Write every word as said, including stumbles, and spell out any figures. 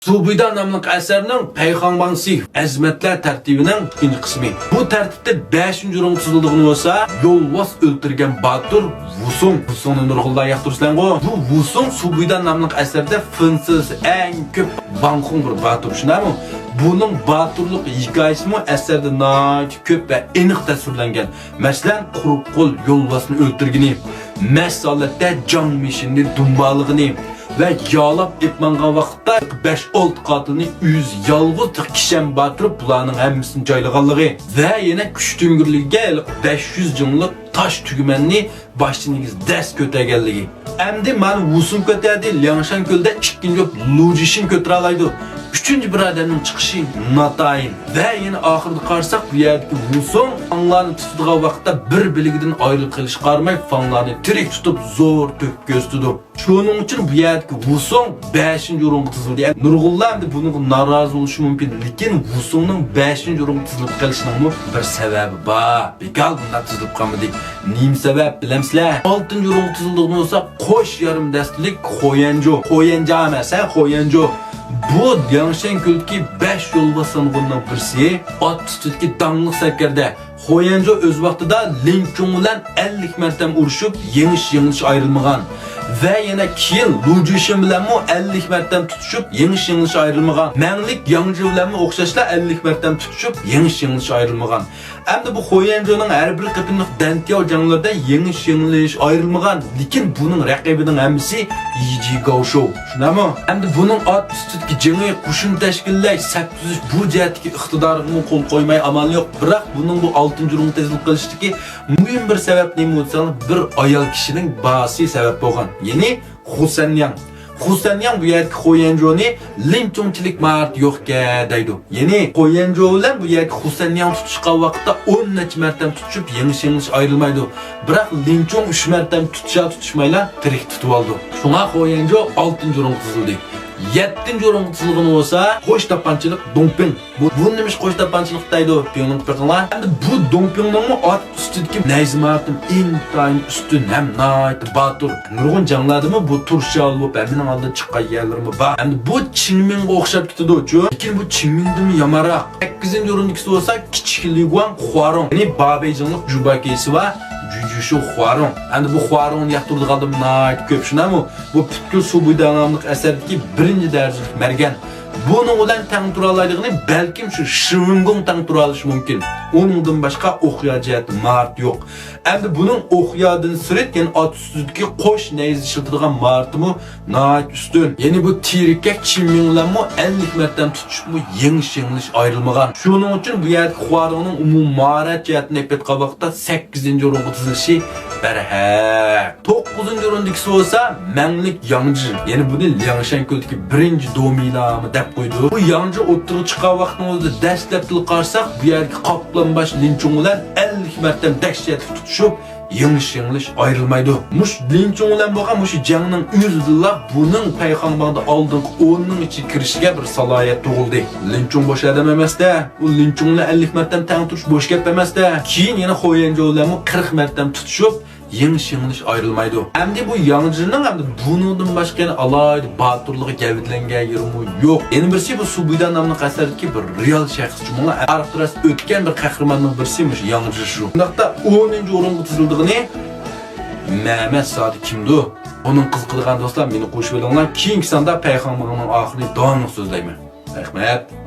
سۇبۇيدا ناملىق ئەسەرنىڭ پەيخاڭباڭسى ئەزىمەتلەر تەرتىپىنىڭ ئىككىنچى قىسمى. بۇ تەرتىپتە بەشىنچى ئورۇنغا تىزىلىدىغىنى بولسا، يولۋاس ئۆلتۈرگەن باتۇر ۋۇسۇڭ. ۋۇسۇڭنى نۇرغۇنلار ياقتۇرىسىلەرغۇ. بۇ ۋۇسۇڭ سۇبۇيدا ناملىق ئەسەردە فىنسىز ئەڭ كۆپ بانخۇڭ بىر باتۇر، شۇنداقمۇ؟ بۇنىڭ باتۇرلۇق ھېكايىسىمۇ ئەسەردە ناھايىتى كۆپ ۋە ئېنىق تەسۋىرلەنگەن. مەسىلەن، قۇرۇق قول يولۋاسنى ئۆلتۈرگىنى، مەست ھالەتتە جاڭ مىشىننى دۇمبالىغىنى ۋە يالاپ ئېلىپ ماڭغان ۋاقىتتا بەش-ئالتە قاتىلنى ئۆزى يالغۇز تېخى كىشەن باتۇرۇپ، بۇلارنىڭ ھەممىسىنى جايلىغانلىقى ۋە يەنە كۈچ تۈڭگۈرلۈكىگە ھېلىقى بەش يۈز جىڭلىق تاش تۈگمەننى باشتىن ئېگىز دەس كۆتەرگەنلىكى. ئەمدى مانا ۋۇسۇڭ كۆتەردى، لياڭشان كۆلىدە ئىككىنچى بولۇپ لۇجىشىن كۆتۈرەلەيدۇ. ئۈچىنچى بىر ئادەمنىڭ چىقىشى ناتايىن. ۋە يەنە ئاخىرىدا قارىساق، بۇ يەردىكى ۋۇسۇڭ فاڭلارنى تۇتىدىغان ۋاقىتتا بىر بىلىكىدىن ئايرىلىپ قېلىشقا قارىماي، فاڭلارنى تىرىك تۇتۇپ زور تۆھپە كۆرسىتىدۇ. شۇنىڭ ئۈچۈن بۇ يەردىكى ۋۇسۇڭ بەشىنچى ئورۇنغا تىزىلدى. نۇرغۇنلار ئەمدى بۇنىڭغا نارازى بولۇشى مۇمكىن، لېكىن ۋۇسۇڭنىڭ بەشىنچى ئورۇنغا تىزىلىپ قېلىشىنىڭمۇ بىر سەۋەبى بار. بىكار بۇنداق تىزىلىپ قالمىدى. نېمە سەۋەب بىلەمسىلەر؟ ئالتىنچى ئورۇنغا تىزىلىدىغىنى بولسا، قوش يارىم دەستىلىك خويەنجۇ. خويەنجا ئەمەس، ھە، خويەنجۇ. بۇ لياڭشەن كۆلىدىكى بەش يولۋاس زامىنىنىڭ بىرسى، ئات ئۈستىدىكى داڭلىق سەركەردە. خويەنجۇ ئۆز ۋاقتىدا لىن چۇڭ بىلەن ئەللىك مەرتەم ئۇرۇشۇپ، يېڭىش-يېڭىلىش ئايرىلمىغان. ۋە يەنە كېيىن لۇ جۈشىن بىلەنمۇ ئەللىك مەرتەم تۇتۇشۇپ، يېڭىش-يېڭىلىش ئايرىلمىغان. مەڭلىك ياڭجى بىلەنمۇ ئوخشاشلا ئەللىك مەرتەم تۇتۇشۇپ، يېڭىش-يېڭىلىش ئايرىلمىغان. ئەمدى بۇ خويەنجۇنىڭ ھەر بىر قېتىملىق دەنتياۋ جەڭلىرىدە يېڭىش-يېڭىلىش ئايرىلمىغان، لېكىن بۇنىڭ رەقىبىنىڭ ھەممىسى يىجى گاۋشو. شۇنداقمۇ؟ ئەمدى بۇنىڭ ئات ئۈستىدىكى جېڭى، قوشۇن تەشكىللەش، سەپ تۈزۈش، بۇ جەھەتتىكى ئىقتىدارىغىمۇ قول قويماي ئامال يوق. بىراق بۇنىڭ بۇ ئالتىنچى ئورۇنغا تىزىلىپ قېلىشتىكى مۇھىم بىر سەۋەب نېمە دېسەڭلار، بىر ئايال كىشىنىڭ باھاسى سەۋەب بولغان. يەنى خۇسەنياڭ. خۇسەنياڭ بۇ يەردىكى خويەنجۇنى لىن چۇڭچىلىك ماھارىتى يوقكەن دەيدۇ. يەنى خويەنجۇ بىلەن بۇ يەردىكى خۇسەنياڭ تۇتۇشقان ۋاقىتتا ئون نەچچە مەرتەم تۇتۇشۇپ، يېڭىش-يېڭىلىش ئايرىلمايدۇ. بىراق لىن چۇڭ ئۈچ مەرتەم تۇتۇشا تۇتۇشمايلا تىرىك تۇتۇۋالىدۇ. شۇڭا خويەنجۇ ئالتىنچى ئورۇنغا تىزىلدى. يەتتىنچى ئورۇنغا تىزىلغىنى بولسا قوش تاپانچىلىق دۇڭپىڭ. بۇ، بۇ نېمىش قوش تاپانچىلىق دەيدۇ؟ پىڭلىڭ پىڭلا. ئەمدى بۇ دۇڭپىڭنىڭمۇ ئات ئۈستىدىكى نەيزە ماھارىتىمۇ ئىنتايىن ئۈستۈن ھەم ناھايىتى باتۇر. نۇرغۇن جەڭلەردىمۇ بۇ تۇرشا بولۇپ ھەممىنىڭ ئالدىدا چىققان يەرلىرىمۇ بار. ئەمدى بۇ چىنمىڭغا ئوخشاپ كېتىدۇچۇ. لېكىن بۇ چىنمىڭدىنمۇ يامانراق. سەككىزىنچى ئورۇندىكىسى بولسا كىچىك لىگۇاڭ خۇارۇڭ. يەنى بابەيجىڭلىق جۇباكىسى بار جۇجۇشۇ خۇارۇڭ. ئەمدى بۇ خۇارۇڭنى ياقتۇرىدىغانلىرىمۇ ناھايىتى كۆپ، شۇنداقمۇ؟ بۇ پۈتكۈل سۇبۇيدا ناملىق ئەسەردىكى بىرىنچى دەرىجىلىك مەرگەن. بۇنىڭ بىلەن تەڭ تۇرالايدىغىنى بەلكىم شۇ شىۋېنگۇڭ تەڭ تۇرالىشى مۇمكىن. ئۇنىڭدىن باشقا ئوقيا جەھەتتە ماھارىتى يوق. ئەمدى بۇنىڭ ئوقيادىن سىرت يەنە ئات ئۈستىدىكى قوش نەيزە ئىشلىتىدىغان ماھارىتىمۇ ناھايىتى ئۈستۈن. يەنى بۇ تېرىكەك چىنمىڭ بىلەنمۇ ئەللىك مەرتەم تۇتۇشۇپمۇ يېڭىش-يېڭىلىش ئايرىلمىغان. شۇنىڭ ئۈچۈن بۇ يەردىكى خۇارۇڭنىڭ ئومۇمىي ماھارەت جەھەتتىن ئېلىپ ئېيتقان ۋاقىتتا سەككىزىنچى ئورۇنغا تىزىلىشى بەرھەق. توققۇزىنچى ئورۇندىكىسى بولسا مەڭلىك ياڭجى. يەنى بۇنى لياڭشەن كۆلىدىكى بىرىنچى دومىلاما دەپ قويىدۇ. بۇ ياڭجى ئوتتۇرىغا چىققان ۋاقتىنىڭ ئۆزىدە دەسلەپتىلا قارىساق، بۇ يەردىكى قاپلان باش لىنچۇڭ بىلەن ئەللىك مەرتەم دەھشەتلىك تۇتۇشۇپ، يېڭىش-يېڭىلىش ئايرىلمايدۇ. مۇشۇ لىنچۇڭ بىلەن بولغان مۇشۇ جەڭنىڭ ئۆزىدىلا بۇنىڭ پەيخاڭباڭدا ئالدىنقى ئوننىڭ ئىچىگە كىرىشىگە بىر سالاھىيەت تۇغۇلدى. لىنچۇڭ بوش ئادەم ئەمەستە. ئۇ لىنچۇڭ بىلەن ئەللىك مەرتەم تەڭ تۇرۇش بوش گەپ ئەمەستە. كېيىن يەنە خۇيەنجو بىلەنمۇ قىرىق مەرتەم تۇتۇشۇپ، يېڭىش-يېڭىلىش ئايرىلمايدۇ. ئەمدى بۇ ياڭجىنىڭ ئەمدى بۇنىڭدىن باشقا يەنە ئالاھىدە باتۇرلىقى گەۋدىلەنگەن يېرىمۇ يوق. يەنە بىرسى بۇ سۇبۇيدا ناملىق ئەسەردىكى بىر رېئال شەخس. شۇڭا ئارقىراس ئۆتكەن بىر قەھرىماننىڭ بىرسى مۇشۇ ياڭجى شۇ. شۇنداقتا ئونىنچى ئورۇنغا تىزىلىدىغىنى مەمەت زادى كىمدۇ؟ ئۇنىڭ قىزىقىدىغان دوستلار مېنى قوشۇۋېلىڭلار. كېيىنكى ساندا پەيخاڭباڭنىڭ ئاخىرىنى داۋاملىق سۆزلەيمەن. رەھمەت.